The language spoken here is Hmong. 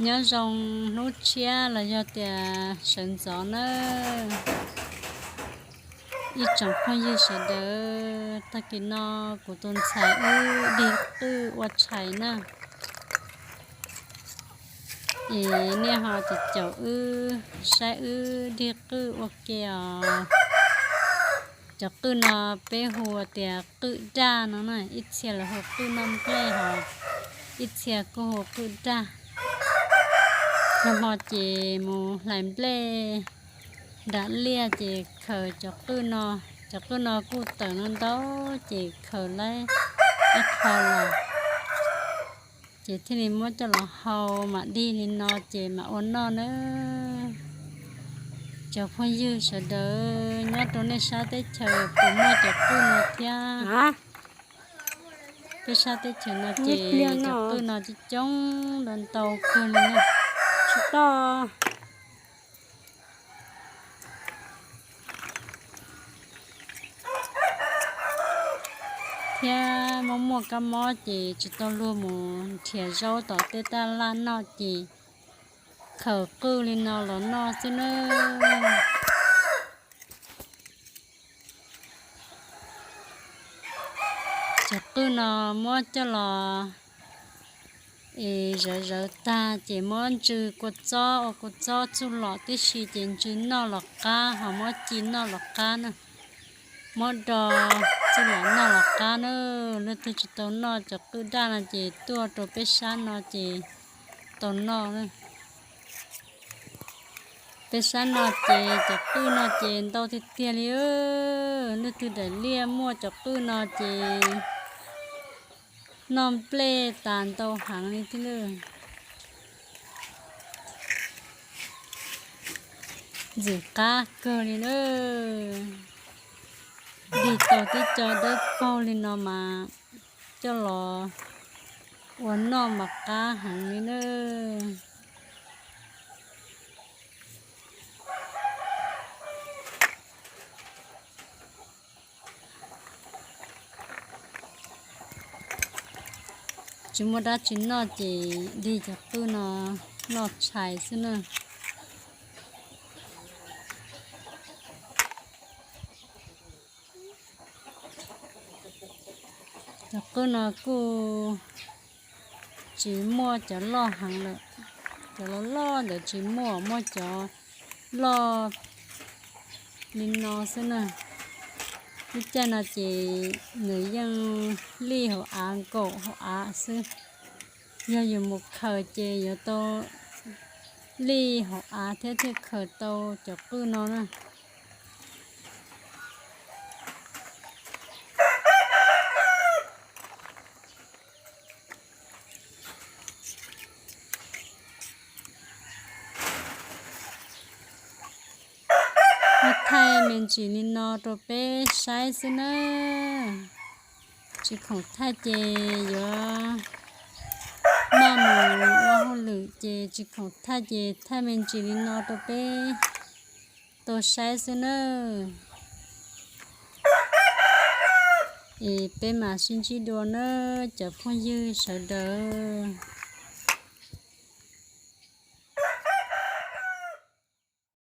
Nyob zoo hnub tshiab los yog tias sawv ntxov nawb, ib tsoom phooj ywg sawv daws. Tag kis no kuv tus ntxhais wb dig qwj ua tshais na, es nej ho caum caum wb saib wb dig qwj ua ke os. Cov qwj no peb hu tias qwj daj no na, ib txhia lawv hu qwj noj nplej hos ib txhia kuj hu qwj daj. Nag hmo ces mus hlais nplej nram liaj ces khaws cov qwj no, cov qwj no kuj tawm no ntau ces khaws lawm ib qho los, ces thiaj li muab coj los hau mam dig li no ces mam ua noj nawb. Cov phooj ywg sawv daws, nyob rau nej sab teb chaws puas muaj cov qwj no thiab? Peb sab teb chaws no ces cov qwj no coob coob ntau ntau kawg li na. Tsis tau thiab, muaj muaj kab mob ces tsis tau luag mus nrhiav zaub tom tej taj laj noj ces khaws qwj li no los noj xwb nawb. Cov qwj no muab coj los es zawv zawv tag ces muab ntsw kua txob ua kua txob txuj lom tib si ces ntsw noj los qab, ho muab ci noj los qab na. Muab do txuj lom noj los qab na. Leej twg tsis tau noj cov qwj daj no ces tuaj rau peb sab no ces tau noj na. Peb sab no ces cov qwj no ces ntau tiag tiag li. Leej twg daim liaj muaj cov qwj no ces noj nplej tas ntau heev li thiab. Ntxim qab kawg li na. Dig tau tib co dawb paug li no mas coj los ua noj mas qab heev li na. Tsis muaj dab tsi noj ces dig cov qwj no noj tshais xwb na. Cov qwj no kuj tsis muaj cov loj heev lawm, cov loj loj ntawd tsis muaj, muaj cov loj li no xwb na. Lub caij no ces nws yeej lij hauv av nkaum hauv av xwb. Yog yus mus khaws ces yuav tau lij hauv av thiab thiaj khaws tau cov qwj no na. Muab thaij me ntsis li no rau peb saib xwb na. Tsis khoom thaij ces yuav maj mus ua hauj lwm ces tsis khoom thaij ces thaij me ntsis li no rau peb tau saib xwb nawb. Es peb mam sib ntsib dua nawb cov phooj ywg sawv daws.